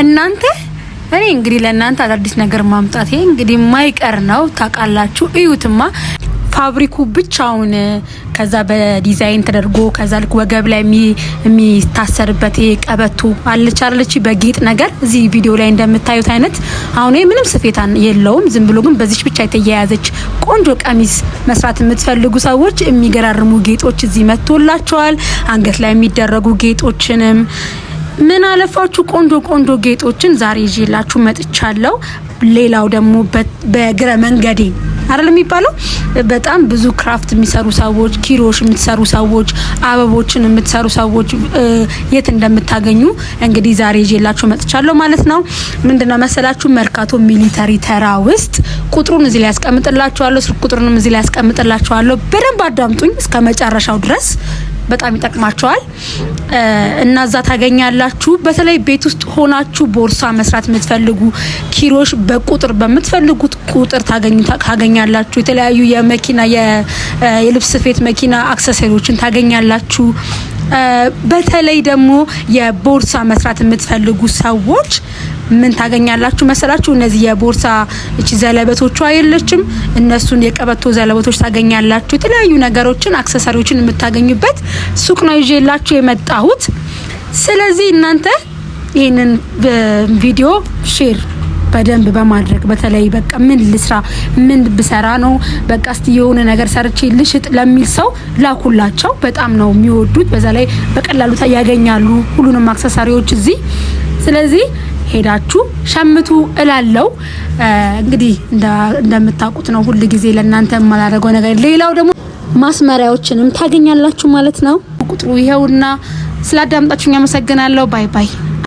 እናንተ እኔ እንግዲህ ለእናንተ አዳዲስ ነገር ማምጣቴ እንግዲህ የማይቀር ነው ታውቃላችሁ። እዩትማ fabric ኡ ብቻውን ከዛ በዲዛይን ተደርጎ ከዛ ልክ ወገብ ላይ የሚታሰርበት ይሄ ቀበቶ አለች አለች በጌጥ ነገር እዚህ ቪዲዮ ላይ እንደምታዩት አይነት። አሁን ይሄ ምንም ስፌት የለውም። ዝም ብሎ ግን በዚች ብቻ የተያያዘች ቆንጆ ቀሚስ መስራት የምትፈልጉ ሰዎች የሚገራርሙ ጌጦች እዚህ መጥቶላቸዋል። አንገት ላይ የሚደረጉ ጌጦችንም ምን አለፋችሁ ቆንጆ ቆንጆ ጌጦችን ዛሬ ይዤላችሁ መጥቻለሁ። ሌላው ደግሞ በእግረ መንገዴ አይደል የሚባለው፣ በጣም ብዙ craft የሚሰሩ ሰዎች፣ ኪሮሽ የምትሰሩ ሰዎች፣ አበቦችን የምትሰሩ ሰዎች የት እንደምታገኙ እንግዲህ ዛሬ ይዤላችሁ መጥቻለሁ ማለት ነው። ምንድነው መሰላችሁ፣ መርካቶ ሚሊተሪ ተራ ውስጥ ቁጥሩን እዚህ ላይ ያስቀምጥላችኋለሁ። ስልክ ቁጥሩንም እዚህ ላይ ያስቀምጥላችኋለሁ። በደንብ አዳምጡኝ እስከ መጨረሻው ድረስ፣ በጣም ይጠቅማቸዋል እና እዛ ታገኛላችሁ። በተለይ ቤት ውስጥ ሆናችሁ ቦርሳ መስራት የምትፈልጉ ኪሮሽ በቁጥር በምትፈልጉት ቁጥር ታገኛላችሁ። የተለያዩ የመኪና የልብስ ስፌት መኪና accessory ዎችን ታገኛላችሁ። በተለይ ደግሞ የቦርሳ መስራት የምትፈልጉ ሰዎች ምን ታገኛላችሁ መሰላችሁ? እነዚህ የቦርሳ እቺ ዘለበቶቹ አይደለችም፣ እነሱን የቀበቶ ዘለበቶች ታገኛላችሁ። የተለያዩ ነገሮችን accessory ዎችን የምታገኙበት ሱቅ ነው ይዤላችሁ የመጣሁት። ስለዚህ እናንተ ይህንን ቪዲዮ share በደንብ በማድረግ፣ በተለይ በቃ ምን ልስራ፣ ምን ብሰራ ነው፣ በቃ እስቲ የሆነ ነገር ሰርቼ ልሽጥ ለሚል ሰው ላኩላቸው። በጣም ነው የሚወዱት። በዛ ላይ በቀላሉ ያገኛሉ ሁሉንም accessory ዎች እዚህ። ስለዚህ ሄዳችሁ ሸምቱ እላለው። እንግዲህ እንደምታውቁት ነው ሁል ጊዜ ለእናንተ የማላደርገው ነገር። ሌላው ደግሞ ማስመሪያዎችንም ታገኛላችሁ ማለት ነው። ቁጥሩ ይኸውና። ስላዳምጣችሁኝ አመሰግናለሁ። Bye bye።